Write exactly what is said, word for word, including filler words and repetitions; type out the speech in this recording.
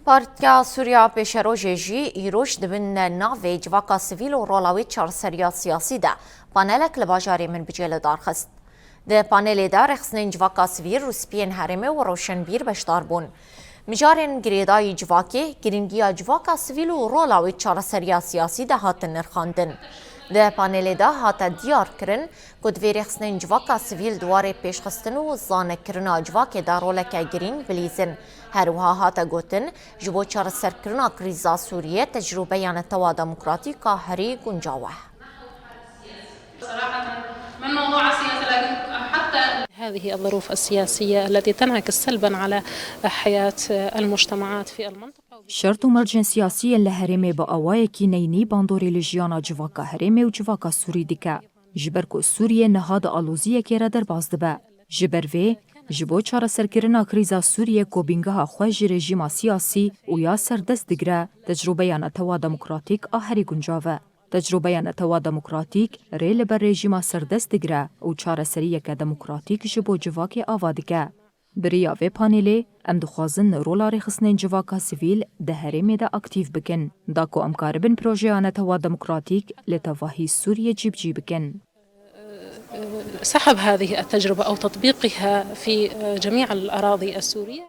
Partiya Sûriya Pêşerojê jî îroj di bin navê civaka sivîl û rola wê çareseriya siyasî de panelek li bajarê Minbicê li dar xist. Di panelê de rêxistinên civaka sivîl, rûspiyên herêmê û rewşenbîr beşdar bûn. Mijarên girêdayî civakê, girîngiya civaka sivîl û rola wê çareseriya siyasî de hatin nirxandin. Di panelê de hate diyar kirin ku divê rêxistinên civaka sivîl di warê pêşxistin û zanekirina civakê de roleke girîng bilîzin. Her wiha hate gotin, ji bo çareserkirina krîza Sûriyê tecrûbeya netewa demokratîk a herî guncaw e. صراحة، ما الموضوع السياسي، لكن حتى هذه الظروف السياسية التي تنعكس سلبا على حياة المجتمعات في المنطقة. Şert û mercên siyasî yên li herêmê bi awayekî neyînî bandorê li jiyana civaka herêmê û civaka Sûrî dike. Ji ber ku Sûriye niha di aloziyekê re derbas dibe. Ji ber vê, ji bo çareserkirina krîza Sûriye ku bîngeha xwe ji rejîma siyasî û ya serdest digire, tecrûbeya netewa demokratîk a herî guncav e. Tecrûbeya netewa demokratîk rê li ber rejîma serdest digire û çareseriyeke demokratîk ji bo civakê ava dike. Bi riya vê panelê, em dixwazin rola rêxistinên civaka sivîl di herêmê de aktîf bikin, da ku em karibin projeya netewa demokratîk li tevahî Sûriyê cîbicî bikin. سحب هذه التجربة أو تطبيقها في جميع الأراضي السورية.